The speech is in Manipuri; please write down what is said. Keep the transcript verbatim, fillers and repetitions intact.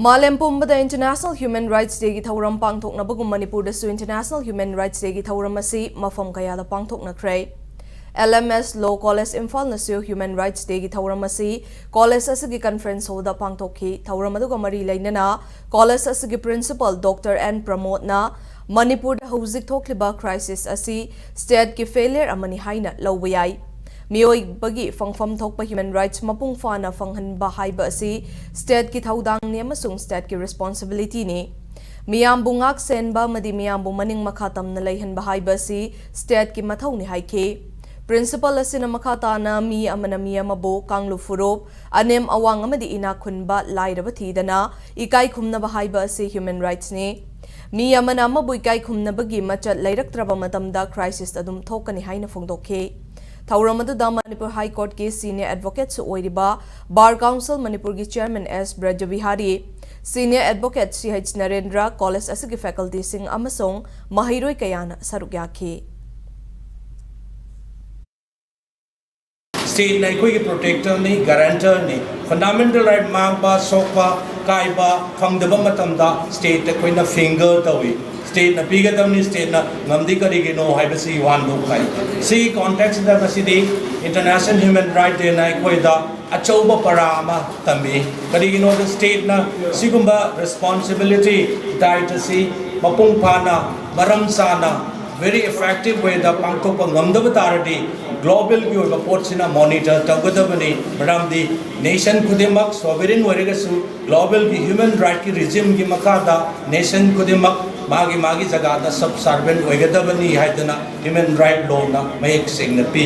ꯃꯥꯂꯦꯝ ꯄꯨꯝꯕꯗ International Human Rights Dayꯒꯤ ꯊꯧꯔꯝ ꯄꯥꯡꯊꯣꯛꯅꯕꯒꯨꯝ ꯃꯅꯤꯄꯨꯔꯗꯁꯨ International Human Rights Dayꯒꯤ ꯊꯧꯔꯝ ꯑꯁꯤ ꯃꯐꯝ ꯀꯌꯥꯗ ꯄꯥꯡꯊꯣꯛꯅꯈ꯭ꯔꯦ꯫ L M S Law College ꯏꯝꯐꯥꯜꯅꯁꯨ Human Rights Dayꯒꯤ ꯊꯧꯔꯝ ꯑꯁꯤ college ꯑꯁꯤꯒꯤ conference hallꯗ ꯄꯥꯡꯊꯣꯛꯈꯤ꯫ ꯊꯧꯔꯝ ꯑꯗꯨꯒ ꯃꯔꯤ ꯂꯩꯅꯅ college ꯑꯁꯤꯒꯤ principal Doctor N ꯄ꯭ꯔꯃꯣꯗꯅ ꯃꯅꯤꯄꯨꯔꯗ ꯍꯧꯖꯤꯛ ꯊꯣꯛꯂꯤꯕ crisis ꯑꯁꯤ stateꯀꯤ failure ꯑꯃꯅꯤ ꯍꯥꯏꯅ ꯂꯧꯕ ꯌꯥꯏ꯫ ꯃꯤꯑꯣꯏꯕꯒꯤ ꯐꯪꯐꯝ ꯊꯣꯛꯄ human rights ꯃꯄꯨꯡ ꯐꯥꯅ ꯐꯪꯍꯟꯕ ꯍꯥꯏꯕ ꯑꯁꯤ stateꯀꯤ ꯊꯧꯗꯥꯡꯅꯤ ꯑꯃꯁꯨꯡ stateꯀꯤ responsibilityꯅꯤ꯫ ꯃꯤꯌꯥꯝꯕꯨ ꯉꯥꯛ ꯁꯦꯟꯕ ꯑꯃꯗꯤ ꯃꯤꯌꯥꯝꯕꯨ ꯃꯅꯤꯡ ꯃꯈꯥ ꯇꯝꯅ ꯂꯩꯍꯟꯕ ꯍꯥꯏꯕ ꯑꯁꯤ stateꯀꯤ ꯃꯊꯧꯅꯤ ꯍꯥꯏꯈꯤ꯫ Principal ꯑꯁꯤꯅ ꯃꯈꯥ ꯇꯥꯅ ꯃꯤ ꯑꯃꯅ ꯃꯤ ꯑꯃꯕꯨ ꯀꯥꯡꯂꯨꯞ ꯐꯨꯔꯨꯞ, ꯑꯅꯦꯝ ꯑꯋꯥꯡ ꯑꯃꯗꯤ ꯏꯅꯥꯛ ꯈꯨꯟꯕ ꯂꯥꯏꯔꯕ ꯊꯤꯗꯅ ꯏꯀꯥꯏ ꯈꯨꯝꯅꯕ ꯍꯥꯏꯕ ꯑꯁꯤ human rightsꯅꯤ꯫ ꯃꯤ ꯑꯃꯅ ꯑꯃꯕꯨ ꯏꯀꯥꯏ ꯈꯨꯝꯅꯕꯒꯤ ꯃꯆꯠ ꯂꯩꯔꯛꯇ꯭ꯔꯕ ꯃꯇꯝꯗ crisis ꯑꯗꯨꯝ ꯊꯣꯛꯀꯅꯤ ꯍꯥꯏꯅ ꯐꯣꯡꯗꯣꯛꯈꯤ꯫ ꯊꯧꯔꯝ ꯑꯗꯨꯗ ꯃꯅꯤꯄꯨꯔ High Courtꯀꯤ senior advocateꯁꯨ ꯑꯣꯏꯔꯤꯕ Bar Council ꯃꯅꯤꯄꯨꯔꯒꯤ chairman S ꯕ꯭ꯔꯖꯕꯤꯍꯥꯔꯤ, senior advocate C H Narendra, college ꯑꯁꯤꯒꯤ facultyꯁꯤꯡ ꯑꯃꯁꯨꯡ ꯃꯍꯩꯔꯣꯏ ꯀꯌꯥꯅ ꯁꯔꯨꯛ ꯌꯥꯈꯤ꯫ Stateꯅ ꯑꯩꯈꯣꯏꯒꯤ protectorꯅꯤ, guarantorꯅꯤ꯫ Fundamental right ꯃꯥꯡꯕ, ꯁꯣꯛꯄ, ꯀꯥꯏꯕ ꯐꯪꯗꯕ ꯃꯇꯝꯗ stateꯇ ꯑꯩꯈꯣꯏꯅ finger ꯇꯧꯏ꯫ Stateꯅ ꯄꯤꯒꯗꯕꯅꯤ, stateꯅ ꯉꯝꯗꯤ ꯀꯔꯤꯒꯤꯅꯣ ꯍꯥꯏꯕꯁꯤ ꯋꯥꯍꯟꯊꯣꯛ ꯂꯥꯛꯏ꯫ ꯁꯤꯒꯤ contextꯁꯤꯗ ꯉꯁꯤꯗꯤ International Human Rights Dayꯅ ꯑꯩꯈꯣꯏꯗ ꯑꯆꯧꯕ ꯄꯔꯥ ꯑꯃ ꯇꯝꯕꯤ꯫ ꯀꯔꯤꯒꯤꯅꯣꯗ stateꯅ ꯁꯤꯒꯨꯝꯕ responsibility, diet ꯑꯁꯤ ꯃꯄꯨꯡ ꯐꯥꯅ, ꯃꯔꯝ ꯆꯥꯅ, very effective wayꯗ ꯄꯥꯡꯊꯣꯛꯄ ꯉꯝꯗꯕ ꯇꯥꯔꯗꯤ globalꯒꯤ ꯑꯣꯏꯕ ꯄꯣꯠꯁꯤꯅ monitor ꯇꯧꯒꯗꯕꯅꯤ꯫ ꯃꯔꯝꯗꯤ nation ꯈꯨꯗꯤꯡꯃꯛ sovereign ꯑꯣꯏꯔꯒꯁꯨ globalꯒꯤ human rightꯀꯤ regimeꯒꯤ ꯃꯈꯥꯗ nation ꯈꯨꯗꯤꯡꯃꯛ ꯃꯥꯒꯤ ꯃꯥꯒꯤ ꯖꯒꯥꯗ subservient ꯑꯣꯏꯒꯗꯕꯅꯤ ꯍꯥꯏꯗꯅ human right lawꯅ ꯃꯌꯦꯛ ꯁꯦꯡꯅ ꯄꯤ꯫